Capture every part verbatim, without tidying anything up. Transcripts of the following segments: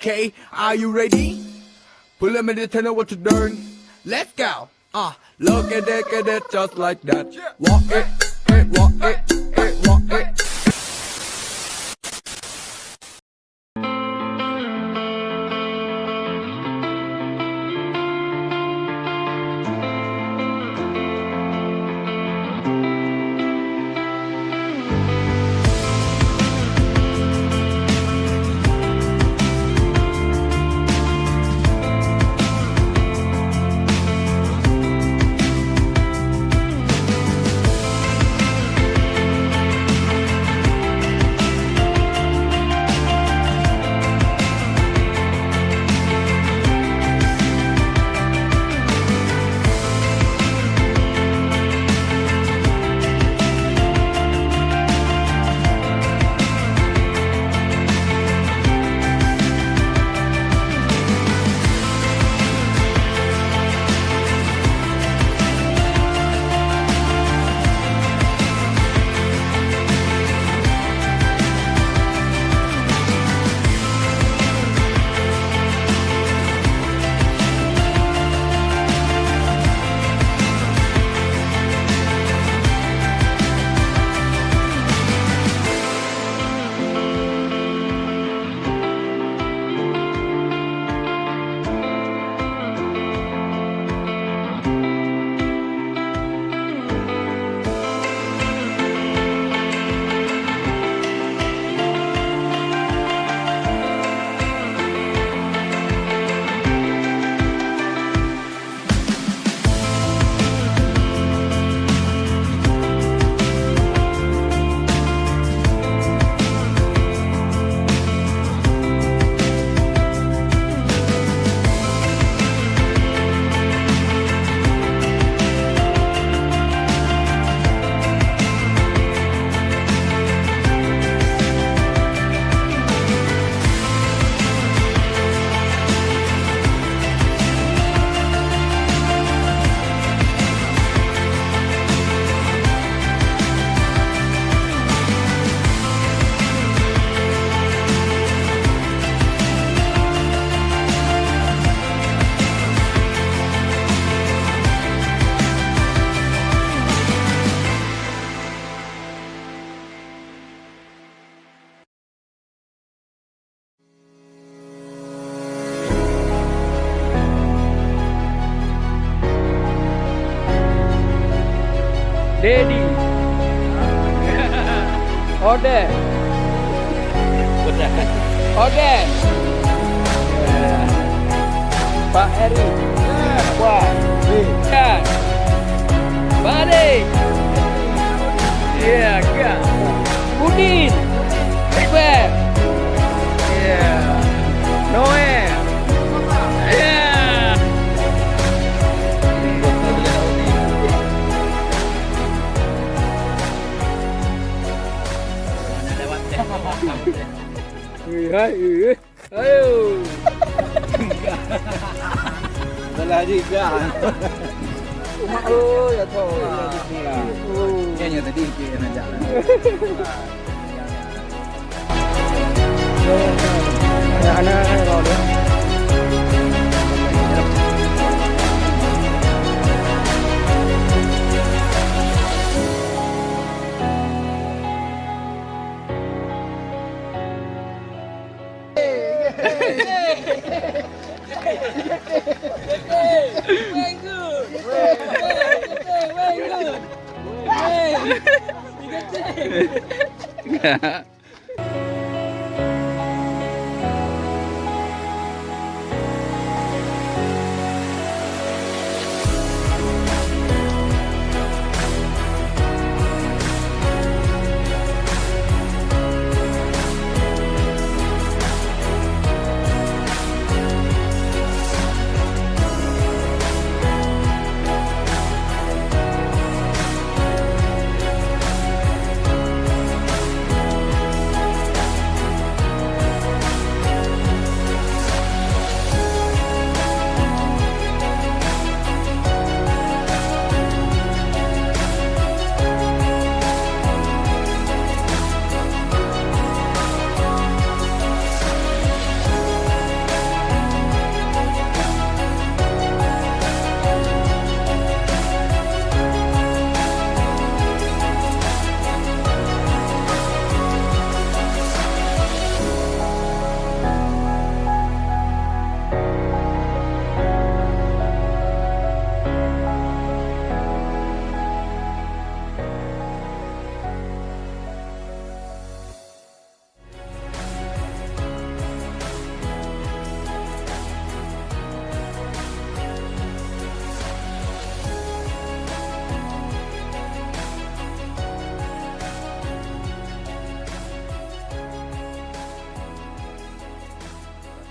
Okay, are you ready? Pull up and they tell you what to learn. Let's go. Uh, look at that, at that, just like that. Walk it, it, walk it, it, walk it. Dedi. Oden. Oden. Pak Eri. Wah. Kan. Balik. Ya, kan. Udin. Iqbal. Ya. Noel. Ya. Hai, hai, hai. Ayo. Salah juga. Umak, oh, ya tahu. Oh. Kayaknya tadi dia nak jalan. Anak-anak, anak-anak.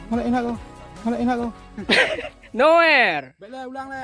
Malak inak kau. Malak inak kau. Noer. Baiklah, ulang lah.